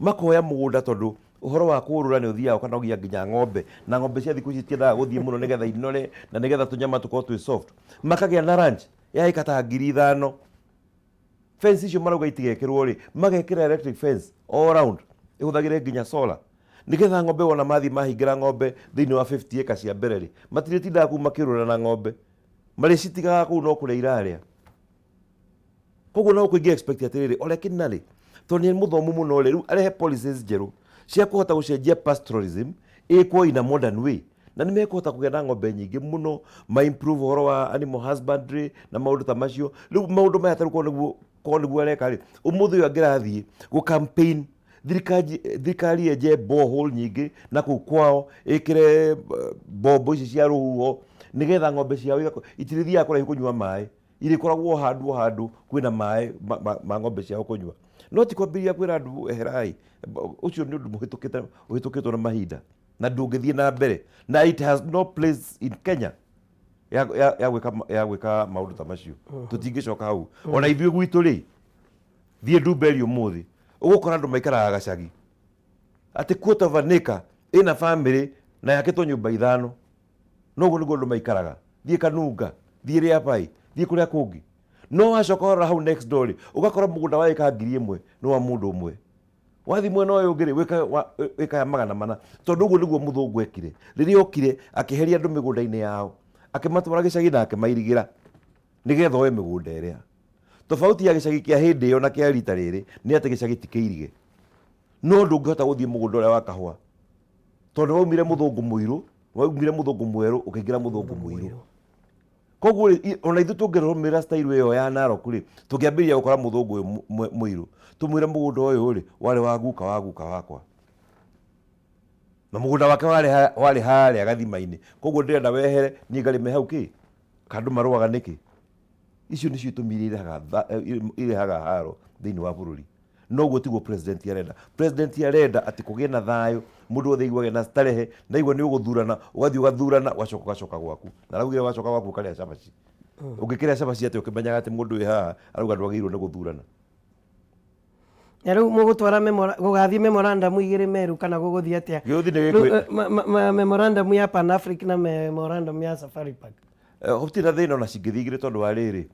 makoya mũgũnda tondũ ũhoro wa kũũrũra nĩ ũthiaga ũkanogia nginya ng'ombe, na ng'ombe cia thikũ ici citiendaga gũthiĩ mũno nĩgetha inore na nĩgetha tũnyama tũkorwo twĩ soft. Makagĩa na ranch ya ĩka ta 5,000. Fence icio marauga itigekĩrwo rĩ, magekĩra electric fence all round, ĩhũthagĩre nginya solar. Nĩgetha ng'ombe wona mathiĩ mahingĩra ng'ombe thĩinĩ wa 50 acre cia mbere rĩ, matirĩtindaga kũu makĩũrũra na ng'ombe. Marĩcitigaga kũu no kũrĩa irarĩa. Koguo no kũingĩ expect atĩrĩrĩ, Ole Kina rĩ, tondũ nĩ mũthomu mũno rĩ, rĩu arehe policies njerũ cia kũhota gũcenjia pastoralism ĩkwo in a modern way. Na nĩ mekũhota kũgĩa na ng'ombe nyingĩ mũno, ma improve ũhoro wa animal husbandry na maũndũ ta macio. Rĩu maũndũ maya ta rĩu korwo nĩguo areka rĩ, ũmũthĩ ũyũ angĩrathiĩ gũ campaign thirikari yenje borehole nyingĩ na kũu kwao, ĩkĩre mbombo ici cia rũhuho, nĩgetha ng'ombe ciao itirĩthiaga kũraihu kũnyua maĩ. Irĩkoragwo o handũ o handũ kwĩna maĩ ma ng'ombe ciao kũnyua. No ti kwambĩrĩria kwĩra andũ eherai, ũcio nĩ ũndũ ũhĩtũkĩtwo na mahinda na ndũngĩthiĩ na mbere. Na it has no place in Kenya ya gwĩka maũndũ ta macio. Tũtingĩcoka hau. Ona ithuĩ gwitũ rĩ, thiĩ Ndumberi ũmũthĩ, ũgũkora andũ maikaraga gacagi. Atĩ quarter of an acre ĩna family na yakĩtwo nyũmba ithano. No ũguo nĩguo andũ maikaraga. Thiĩ Kanunga, thiĩ Rĩabai, thiĩ kũrĩa kũngĩ. No wacoka warora hau next door rĩ, ũgakora mũgũnda wa ĩka 1,000 nĩ wa mũndũ ũmwe. Wathiĩ mwena ũyũ ũngĩ rĩ, wĩka ya 400. Tondũ ũguo nĩguo mũthũngũ ekire. Rĩrĩa okire, akĩeheria andũ mĩgũnda-inĩ yao, akĩmatwara gĩcagi na akĩmairigĩra nĩgetha oe mĩgũnda ĩrĩa. Tofauti ya gĩcagi kĩa hĩndĩ ĩyo na kĩa rita rĩrĩ nĩ atĩ gĩcagi ti kĩirige. No ndũngĩhota gũthiĩ mũgũnda ũrĩa wa kahũa tondũ waumire mũthũngũ mũirũ, waumire mũthũngũ mwerũ ũkĩingĩra mũthũngũ mũirũ. Koguo rĩ, ona ithuĩ tũngĩrũmĩrĩra style ĩyo ya Narok rĩ, tũngĩambĩrĩria gũkora mũthũngũ ũyũ mũirũ, tũmwĩre mũgũnda ũyũ rĩ, warĩ wa guka wa guka wakwa. Na mũgũnda wake warĩ harĩa gathima-inĩ. Koguo ndĩrenda wehere, niĩ ngarĩme hau kĩ? Kana andũ marũaga nĩkĩ? Icio nĩcio itũmi iria irehaga haro thĩinĩ wa bũrũri. No ũguo tiguo president arenda. President arenda atĩ kũgĩe na thayũ, mũndũ wothe aiguage na starehe, na aigua nĩ ũgũthurana, ũgathiĩ ũgathurana, ũgacoka ũgacoka gwaku. Na araugire wacoka gwaku ũkarĩa cabaci. Ũngĩkĩrĩa cabaci atĩa ũkĩmenyaga atĩ mũndũ wĩ haha arauga ndwagĩrĩirwo nĩ gũthurana. Na rĩu mũgũtwara gũgathiĩ memorandum igĩrĩ Meru kana gũgũthiĩ atĩa? Gĩgũthiĩ nĩ Rĩu, memorandum ya Pan Africa na memorandum ya Safari Park. Gũtirĩ na thĩna ona cingĩthiĩ igĩrĩ tondũ wa rĩrĩ,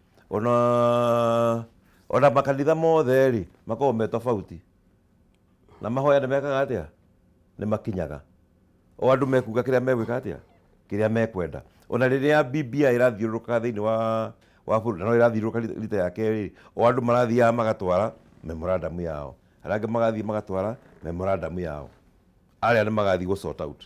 ona makanitha mothe rĩ, makoragwo me tofauti. Na mahoya nĩ mekaga atĩa? Nĩ makinyaga. O andũ mekuga kĩrĩa megwĩka atĩa? Kĩrĩa mekwenda. Ona rĩrĩa BBI ĩrathiũrũrũkaga thĩinĩ wa bũrũri, na no ĩrathiũrũrũka rita ya kerĩ, o andũ marathiaga magatwara memorandum yao. Arĩa angĩ magathiĩ magatwara memorandum yao. Arĩa nĩ magathiĩ gũ sort out.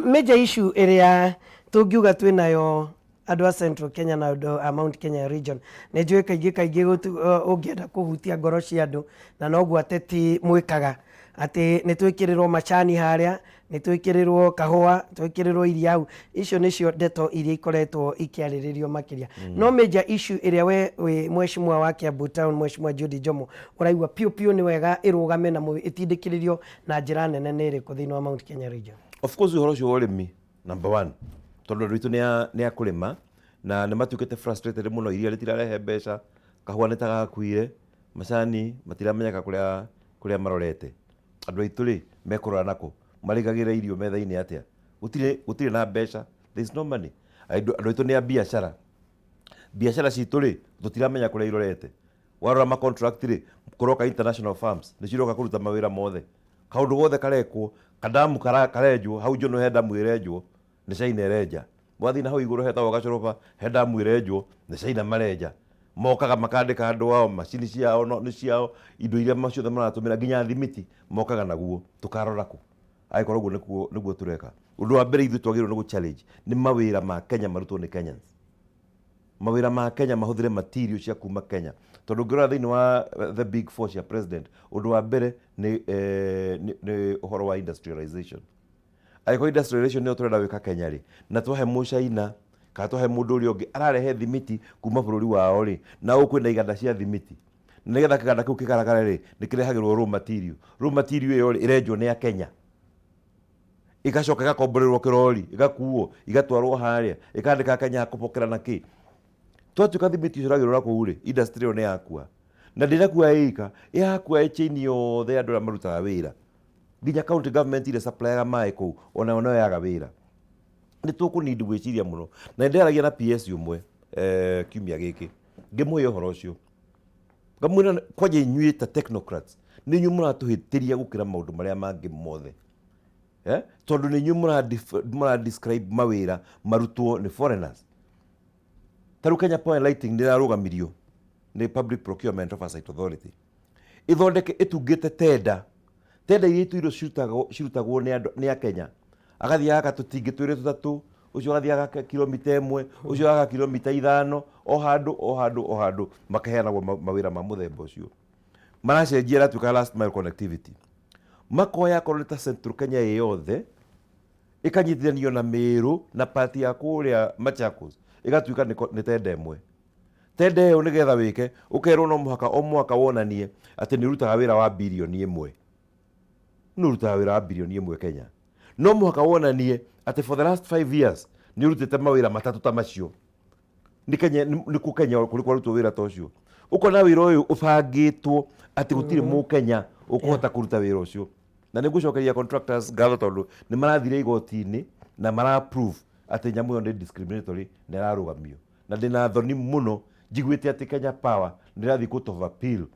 Major issue ĩrĩa tũngiuga twĩ nayo andũ a Central Kenya na andũ a Mount Kenya region nĩ njũĩ kaingĩ kaingĩ ũngĩenda kũhutia ngoro cia andũ na noguo ateti mwĩkaga atĩ nĩ twĩkĩrĩrwo macani harĩa nĩ twĩkĩrĩrwo kahũa twĩkĩrĩrwo iria hau icio nĩcio ndeto iria ikoretwo ikĩarĩrĩrio makĩria no major issue ĩrĩa we wĩ mheshimiwa wa Kiambu Town mheshimiwa Judy Njomo ũraigua piũ piũ nĩ wega ĩrũgame na ĩtindĩkĩrĩrio na njĩra nene nĩ ĩrĩkũ thĩinĩ wa Mount Kenya region? Of course ũhoro ũcio wa ũrĩmi number one tondũ andũ aitũ nĩ a kũrĩma na nĩ matuĩkĩte frustrated mũno iria rĩtirarehe mbeca kahũa nĩ ta gakuire macani matiramenyeka kũrĩa marorete andũ aitũ rĩ mekũrora nakũ marĩgagĩra irio metha-inĩ atĩa gũtirĩ na mbeca there is no money andũ aitũ nĩ a biacara biacara citũ rĩ tũtiramenya kũrĩa irorete warora ma contract rĩ kũroka international firms nĩ ciroka kũruta mawĩra mothe kaũndũ gothe karekwo kadamu karenjwo hau Njono he damu ĩrenjwo nĩ China ĩrenja wathiĩ na hau igũrũ hetagwo Gacũrũba he damu ĩrenjwo nĩ China marenja mokaga makandĩka andũ ao macini ciao no, nĩ ciao indo iria ciothe maratũmĩra nginya thimiti mokaga naguo tũkarora kũ angĩkorwo ũguo nĩguo tũreka ũndũ wa mbere ithuĩ twagĩrĩirwo nĩ gũ challenge nĩ mawĩra ma Kenya marutwo nĩ Kenyans. Mawĩra ma Kenya mahũthĩre material cia kuma Kenya. Tondũ ũngĩrora thĩinĩ wa the big four cia president, ũndũ wa mbere nĩ, eh, nĩ, nĩ ũhoro wa industrialization. Angĩkorwo industrialization nĩyo tũrenda gwĩka Kenya rĩ, na twahe mũcaina kana twahe mũndũ ũrĩa ũngĩ ararehe thimiti kuma bũrũri wao rĩ, na gũkũ kwĩna iganda cia thimiti, na nĩgetha kĩganda kĩu kĩgaragare rĩ, nĩ kĩrehagĩrwo raw material. Raw material ĩyo rĩ, ĩrenjwo nĩ Akenya. Ĩgacoka ĩgakomborerwo kĩrori, ĩgakuo, ĩgatwarwo harĩa, ĩkandĩka Akenya a kũbokera na kĩ. Twatuĩka thimiti ũcio ũragĩrũra kũu rĩ, industry ĩyo nĩ yakua. Na ndĩnakua ĩ ika, ĩrakua ĩ chain yothe ya andũ arĩa marutaga wĩra. Nginya county government iria supplyaga maĩ kũu, onayo no yaga wĩra. Nĩ tũkũ need gwĩciria mũno. Na nĩ ndĩraragia na PS ũmwe eh, kiumia gĩkĩ, ngĩmũhe ũhoro ũcio. Ngamwĩra kwanja inyuĩ ta technocrats, nĩ inyuĩ mũratũhĩtĩria gũkĩra maũndũ marĩa mangĩ mothe. Eh? Tondũ nĩ inyuĩ mũra describe mawĩra marutwo nĩ foreigners. Ta rĩu Kenya Power and Lighting nĩ ĩrarũgamirio nĩ Public Procurement Oversight Authority. Ĩthondeke ĩtungĩte tenda. Tenda iria itũirwo cirutagwo cirutagwo nĩ andũ nĩ Akenya. Agathiĩ agaka tũtingĩ twĩrĩ tũtatũ, ũcio agathiĩ agaka kilomita ĩmwe, ũcio agaka kilomita ithano, o handũ o handũ o handũ makaheanagwo mawĩra ma mũthemba ũcio. Maracenjia ĩratuĩka last mile connectivity. Makoya akorwo nĩ ta Central Kenya ĩ yothe, ĩkanyitithanio na Meru na part ya kũrĩa Machakos, ĩgatuĩka nĩ tenda ĩmwe. Tenda ĩyo nĩgetha wĩke, ũkerwo no mũhaka o mwaka wonanie atĩ nĩ ũrutaga wĩra wa birioni ĩmwe. Nũ ũrutaga wĩra wa birioni ĩmwe Kenya? No mũhaka wonanie atĩ for the last 5 years nĩ ũrutĩte mawĩra matatũ ta macio. Nĩ Kenya, nĩ kũ Kenya kũrĩ kwarutwo wĩra ta ũcio? Ũkona wĩra ũyũ ũbangĩtwo atĩ gũtirĩ mũkenya ũkũhota kũruta wĩra ũcio. Na nĩ ngũcokeria contractors ngatho tondũ nĩ marathire igoti-inĩ na mara prove atĩ nyamũ ĩyo nĩ discriminatory na ĩrarũgamio. Na ndĩna thoni mũno njiguĩte atĩ Kenya Power nĩ ĩrathiĩ court of appeal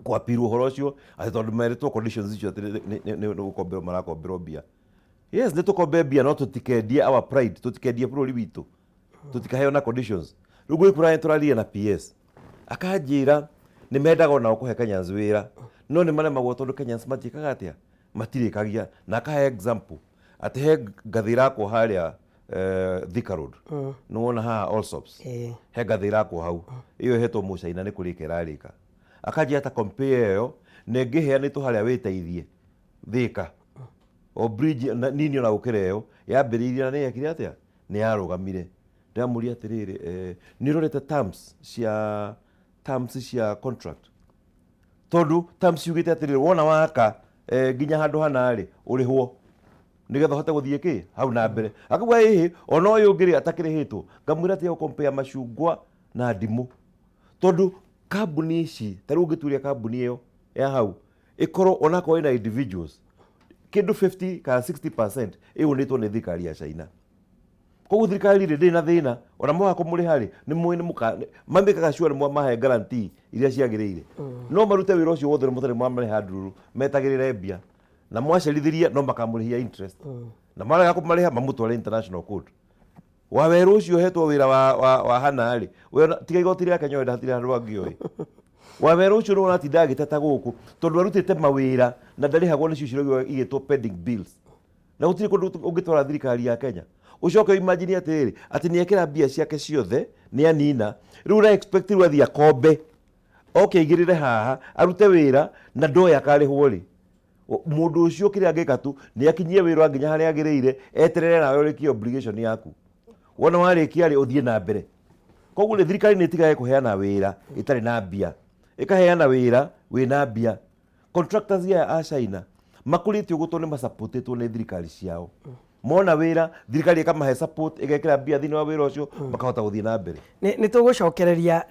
kũ appeal ũhoro ũcio atĩ tondũ merĩtwo conditions icio atĩ nĩ gũkomberwo marakomberwo mbia. Yes, nĩ tũkombe mbia no tũtikendie our pride, tũtikendie bũrũri witũ. Tũtikaheo na conditions. Rĩu gwĩ tũraria na PS. Akanjĩra nĩ mendaga onao kũhe Kenyans wĩra no nĩ maremagwo tondũ Kenyans matiĩkaga atĩa? Matirĩkagia. Na akahe example atĩ he ngathĩ irakwo harĩa Thika Road. Nĩ wona haha Allsops. He ngathĩ irakwo hau. Ĩyo ĩhetwo mũcaina nĩ kũrĩka ĩrarĩka. Akanjĩra ta compare ĩyo na ĩngĩ ĩheanĩtwo harĩa wĩteithie Thika. O bridge nini ona gũkĩra ĩyo yambĩrĩirie na nĩ yekire atĩa? Nĩ yarũgamire. Ndĩramũria atĩrĩrĩ, nĩ ũrorete terms cia contract? Tondũ terms ciugĩte atĩrĩrĩ, wona waka nginya handũ hana rĩ, ũrĩhwo nĩgetha ũhote gũthiĩ kĩ hau na mbere. Akauga ĩhĩ ona ũyũ ũngĩ rĩ atakĩrĩhĩtwo. Ngamwĩra atĩ compare macungwa na ndimũ. Tondũ kambuni ici ta rĩu ũngĩtuĩria kambuni ĩyo ya hau ĩkorwo onakorwo ĩna individuals kĩndũ 50 kana 60% ĩũnĩtwo nĩ thirikari ya China. Koguo thirikari rĩ ndĩrĩ na thĩna ona mwaga kũmũrĩha rĩ nĩ mũĩ nĩ mũka mamĩkaga sure nĩ mwamahe guarantee iria ciagĩrĩire. No marute wĩra ũcio wothe mũtarĩ mwamarĩha ndururu metagĩrĩre mbia na mwacerithĩria no makamũrĩhia interest. Na marega kũmarĩha mamũtware international court. Wawerũ ũcio ũhetwo wĩra wa hana rĩ, tiga igoti rĩa Kenya wenda hatirĩ handũ hangĩ ũĩ. Wawerũ ũcio nĩ ũratinda agĩteta gũkũ tondũ arutĩte mawĩra na ndarĩhagwo nĩcio cirauga igĩtwo pending bills. Na gũtirĩ kũndũ ũngĩtwara thirikari ya Kenya. Ũcoke imagine atĩrĩrĩ, atĩ nĩ ekĩra mbia ciake ciothe, nĩ anina, rĩu ũra expect rĩu athiĩ akombe, oke aigĩrĩre haha, arute wĩra na ndoĩ akarĩhwo rĩ. Mũndũ ũcio kĩrĩa angĩka tu nĩ akinyie wĩra nginya harĩa agĩrĩire, eterere nawe ũrĩkie obligation yaku. Wona warĩkia rĩ, ũthiĩ na mbere. Koguo rĩ, thirikari nĩ ĩtigage kũheana wĩra ĩtarĩ na mbia. Ĩkaheana wĩra wĩna mbia. Contractors aya a China makũrĩte ũguo tondũ nĩ masupportĩtwo nĩ thirikari ciao. Mona wĩra, thirikari ĩkamahe support, ĩgekĩra mbia thĩinĩ wa wĩra ũcio, makahota gũthiĩ na mbere. Nĩ tũgũcokereria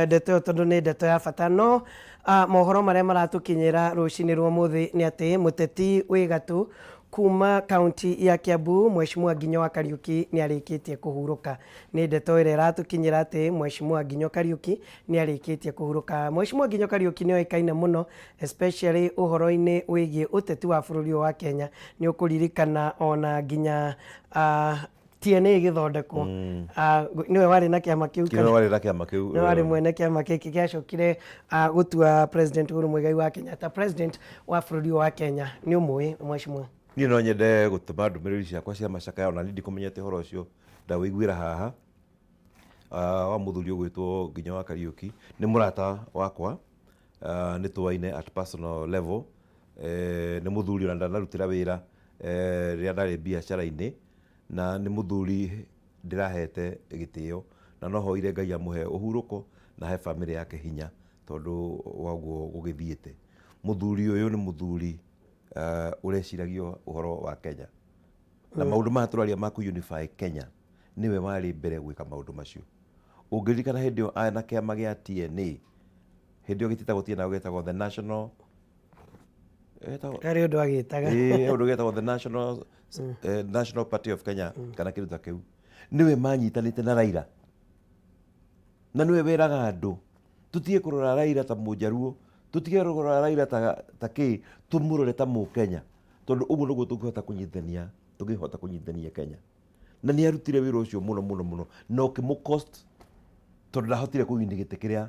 ndeto ĩyo tondũ nĩ ndeto ya bata no mohoro marĩa maratũkinyĩra rũcinĩ rwa ũmũthĩ nĩ atĩ mũteti wĩ gatũ kuma kaunti ya Kiambu Mheshimiwa Nginyo wa Kariuki nĩ arĩkĩtie kũhurũka. Nĩ ndeto ĩrĩa ĩratũkinyĩra atĩ Mheshimiwa Nginyo Kariuki nĩ arĩkĩtie kũhurũka. Mheshimiwa Nginyo Kariuki nĩ oĩkaine mũno especially ũhoro-inĩ wĩgiĩ ũteti wa bũrũri ũyũ wa Kenya. Nĩ ũkũririkana ona nginya TNA ĩgĩthondekwo nĩwe warĩ na kĩama kĩu. Nĩwe warĩ na kĩama kĩu. Nĩwe warĩ mwene kĩama gĩkĩ gĩacokire gũtua President Uhuru Muigai wa Kenyatta president wa bũrũri ũyũ wa Kenya. Nĩ ũmũĩ mheshimiwa? Niĩ no nyende gũtũma ndũmĩrĩri ciakwa cia macakaya ona niĩ ndikũmenyete ũhoro ũcio ndawĩiguĩra haha. wa mũthuri ũgwĩtwo Nginya wa Kariũki nĩ mũrata wakwa. Nĩ tũaine at personal level. Nĩ mũthuri ona ndanarutĩra wĩra rĩrĩa ndarĩ biacara-inĩ, na nĩ mũthuri ndĩrahete gĩtĩo, na no hoire Ngai amũhe ũhurũko na ahe bamĩrĩ yake hinya tondũ wa ũguo gũgĩthiĩte. Mũthuri ũyũ nĩ mũthuri ũreciragia ũhoro wa Kenya. Na maũndũ maya tũraria ma kũ unify Kenya, nĩwe warĩ mbere gwĩka maũndũ macio. Ũngĩririkana hĩndĩ ĩyo arĩ na kĩama gĩa TNA, hĩndĩ ĩyo gĩtiĩtagwo TNA, gĩetagwo the National, Harĩ ũndũ agĩtaga. Ĩĩ, he ũndũ gĩetagwo the National Party of Kenya kana kĩndũ ta kĩu. Nĩwe manyitanĩte na Raila. Na nĩwe weraga andũ tũtige kũrora Raila ta mũnjaruo, tũtige kũrora Raila ta kĩ, tũmũrore ta mũkenya, tondũ ũguo nĩguo tũngĩhota kũnyitithania, tũngĩhota kũnyitithania Kenya. Na nĩ arutire wĩra ũcio mũno mũno mũno, na ũkĩmũ cost tondũ ndahotire kũ win gĩtĩ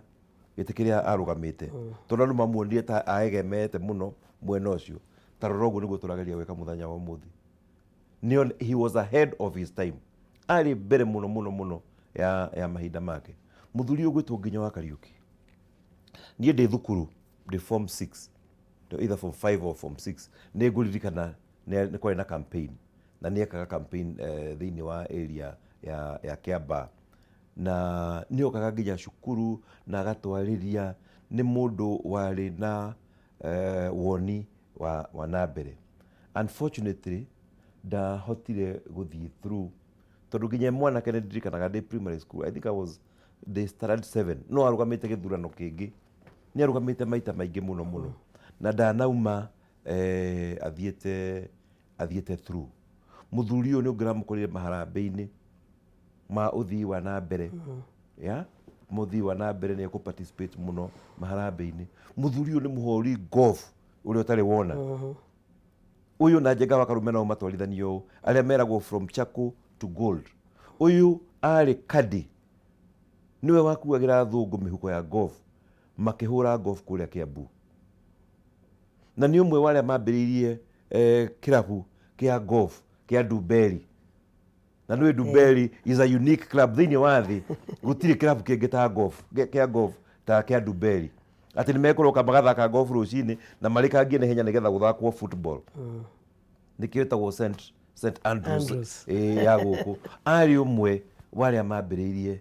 kĩrĩa arũgamĩte, tondũ andũ mamuonire ta aegemete mũno mwena ũcio. Ta rora, ũguo nĩguo tũrageria gwĩka mũthenya wa ũmũthĩ. He was ahead of his time, arĩ mbere mũno mũno mũno ya mahinda make. Mũthuri ũyũ ũgwĩtwo Nginya wa Kariũki, niĩ ndĩ thukuru, ndĩ form 6, either form 5 or form 6, nĩ ngũririkana nĩ kwarĩ na campaign na nĩ ekaga campaign thĩinĩ wa area ya Kiambaa, na nĩ okaga nginya cukuru na agatwarĩria. Nĩ mũndũ warĩ na woni wa na mbere. Unfortunately ndahotire gũthiĩ through tondũ nginya mwanake nĩ ndirikanaga ndĩ primary school, I think I was ndĩ standard 7, no arũgamĩte gĩthurano kĩngĩ. Nĩ arũgamĩte maita maingĩ mũno mũno na ndanauma athiĩte through. Mũthuri ũyũ nĩ ũngĩramũkorire maharambĩ-inĩ ma ũthii wa na mbere, ya mũthii wa na mbere, nĩ ekũ participate mũno maharambĩ-inĩ. Mũthuri ũyũ nĩ mũhũri golf ũrĩa ũtarĩ wona. Ũyũ na Njenga wa Karume nao matwarithanio ũũ, arĩa meragwo from charcoal to gold. Ũyũ arĩ kadi, nĩwe wakuagĩra athũngũ mĩhuko ya golf makĩhũra golf kũrĩa Kiambu, na nĩ ũmwe wa arĩa mambĩrĩirie kĩrabu kĩa golf kĩa Ndumberi. Na nĩ Ndumberi is a unique club thĩinĩ wa thĩ. Gũtirĩ kĩrabu kĩngĩ ta golf kĩa golf ta kĩa Ndumberi, atĩ nĩ mekũroka magathaka golf rũcinĩ na marĩkangie na ihenya nĩgetha gũthakwo football. Nĩkĩo ĩtagwo St Andrews, Andrews. Ĩĩ, ya gũkũ. Arĩ ũmwe wa arĩa mambĩrĩirie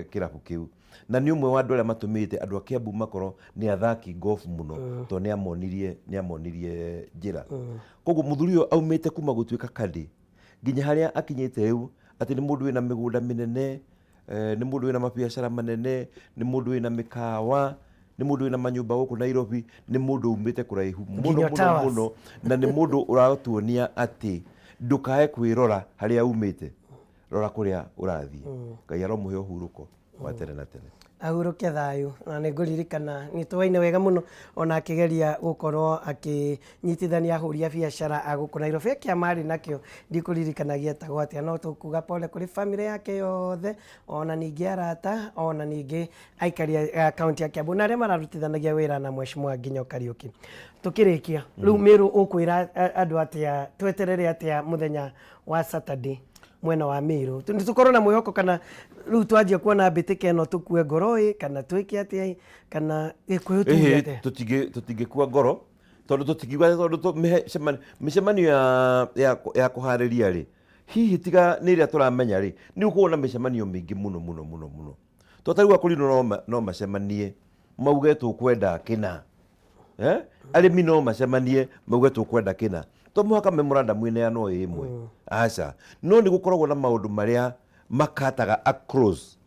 kĩrabu kĩu, na nĩ ũmwe wa andũ arĩa matũmĩte andũ a Kiambu makorwo nĩ athaki golf mũno, tondũ nĩ amonirie njĩra. Koguo mũthuri ũyũ aumĩte kuma gũtuĩka kandi nginya harĩa akinyĩte rĩu, atĩ nĩ mũndũ wĩna mĩgũnda mĩnene, nĩ mũndũ wĩna mabiacara manene, nĩ mũndũ wĩna mĩkawa, nĩ mũndũ wĩna manyũmba gũkũ Nairobi. Nĩ mũndũ umĩte kũraihu mũno Nginya mũno towers. mũno, na nĩ mũndũ ũratuonia atĩ ndũkae kwĩrora harĩa umĩte, rora kũrĩa ũrathiĩ. Ngai aromũhe ũhurũko wa tene na tene. Ahurũke thayũ. Na nĩ ngũririkana nĩ tũwaine wega mũno ona akĩgeria gũkorwo akĩnyitithania ahũri a biacara a gũkũ Nairobi, kĩama arĩ nakĩo ndikũririkana gĩetagwo atĩa. No tũkuga pole kũrĩ bamĩrĩ yake yothe, ona ningĩ arata, ona ningĩ aikari a kaunti ya Kiambu na arĩa mararutithanagia wĩra na Mheshimiwa Nginyo Kariũki. Tũkĩrĩkia rĩu, Mĩrũ, ũkwĩra andũ atĩa, tweterere atĩa mũthenya wa Saturday mwena wa Meru? Nĩ tũkorwo na mwĩhoko kana rĩu twanjia kuona mbĩtĩka ĩno tũkue ngoro ĩ, kana twĩke atĩa ĩ, kana Gĩkũyũ tuge Ĩhĩ, atĩa? Tũtingĩkua ngoro, tondũ tũtingiuga tondũ mĩcemanio ya kũharĩria rĩ, hihi tiga nĩ ĩrĩa tũramenya rĩ, nĩ ũkuona mĩcemanio mĩingĩ mũno mũno mũno mũno. To ta rĩu akũrinũ no macemanie mauge tũkwenda kĩna, eh? Arĩmi no macemanie mauge tũkwenda kĩna. To mũhaka memorandum ĩneanwo ĩ ĩmwe, aca. No nĩ gũkoragwo na maũndũ marĩa makataga across,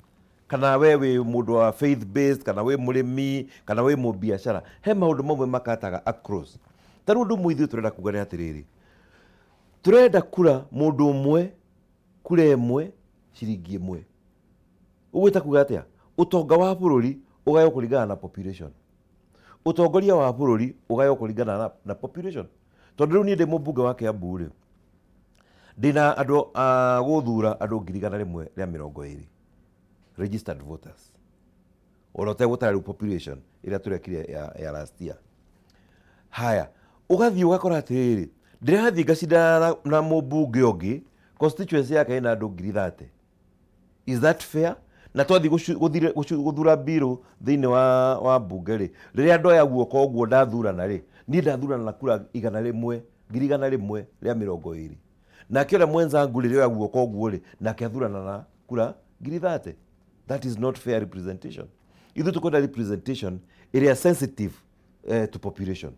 kana we wĩ mũndũ wa faith based, kana wĩ mũrĩmi, kana wĩ mũbiacara, he maũndũ mamwe makataga across. Ta rĩu ũndũ ũmwe ithuĩ tũrenda kuga nĩ atĩrĩrĩ, tũrenda kura mũndũ ũmwe, kura ĩmwe, ciringi ĩmwe. Ũguo ta kuga atĩa? Ũtonga wa bũrũri ũgaywo kũringana na population, ũtongoria wa bũrũri ũgaywo kũringana na population. Tondũ rĩu niĩ ndĩ mũmbunge wa Kiambu rĩ, ndĩna andũ a gũthura andũ 120,000 registered voters, ona ũtegũtara rĩu population ĩrĩa tũrekire ya last year. Haya, ũgathiĩ ũgakora atĩrĩrĩ, ndĩrathiĩ ngacindana na mũmbunge ũngĩ, constituency yake ĩna andũ 30,000. Is that fair? Na twathiĩ gũthura mbirũ thĩinĩ wa mbunge rĩ, rĩrĩa ndoya guoko ũguo ndathurana rĩ, niĩ ndathurana na kura 100, 120,000. Nake ũrĩa mwenzangu rĩrĩa oya guoko ũguo rĩ, nake athurana na kura 30,000. That is not fair representation. Ithuĩ tũkwenda representation ĩrĩa sensitive to population.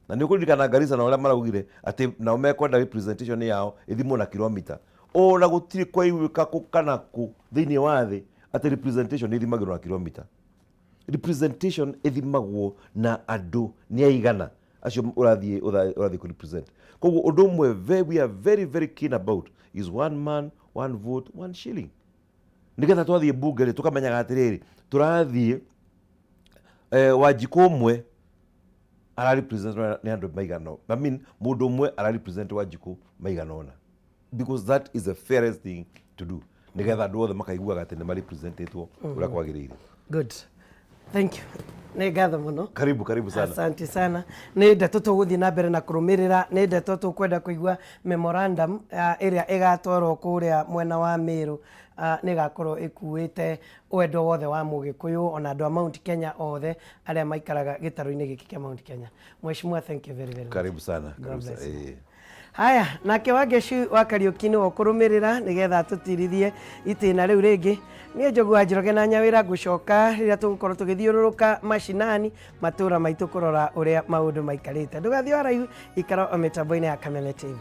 Na nĩ ũkũririkana Garissa na ũrĩa maraugire atĩ nao mekwenda representation yao ĩthimwo na kilomita. Ona gũtirĩ kwaiguĩka kũ kana kũ thĩinĩ wa thĩ atĩ representation ĩthimagĩrwo na kilomita. Representation ĩthimagwo na andũ nĩ aigana acio ũrathiĩ kũ represent. Koguo ũndũ ũmwe we are very very keen about is one man, one vote, one shilling. Nĩgetha twathiĩ mbunge rĩ, tũkamenyaga atĩrĩrĩ, tũrathiĩ Wanjikũ ũmwe ara represent nĩ andũ maigana, I mean mũndũ ũmwe ara represent Wanjikũ maigana ũna, because that is the fairest thing to do, nĩgetha andũ othe makaiguaga atĩ nĩ marepresentetwo ũrĩa kwagĩrĩire. Good, thank you, nĩ ngatho mũno. Karibu, karibu sana. Asante sana. Nĩ ndeto tũgũthiĩ na mbere na kũrũmĩrĩra, nĩ ndeto tũkwenda kũigua memorandum ĩrĩa ĩgatwarwo kũrĩa mwena wa Meru, nĩ ĩgakorwo ĩkuĩte wendo wothe wa Mũgĩkũyũ ona andũ a Mount Kenya othe arĩa maikaraga gĩtarũ-inĩ gĩkĩ kĩa Mount Kenya. Mheshimiwa, thank you very very much. Karibu sana. God Karibu bless sana. You. Haya, nake Wangeci wa Kariũki nĩwe ũkũrũmĩrĩra nĩgetha atũtirithie itĩna rĩu rĩngĩ. Niĩ Njogu wa Njoroge na Nyawĩra ngũcoka rĩrĩa tũgũkorwo tũgĩthiũrũrũka macinani matũra maitũ kũrora ũrĩa maũndũ maikarĩte. Ndũgathiĩ haraihu, ikara o mĩtambo-inĩ ya Kameme TV.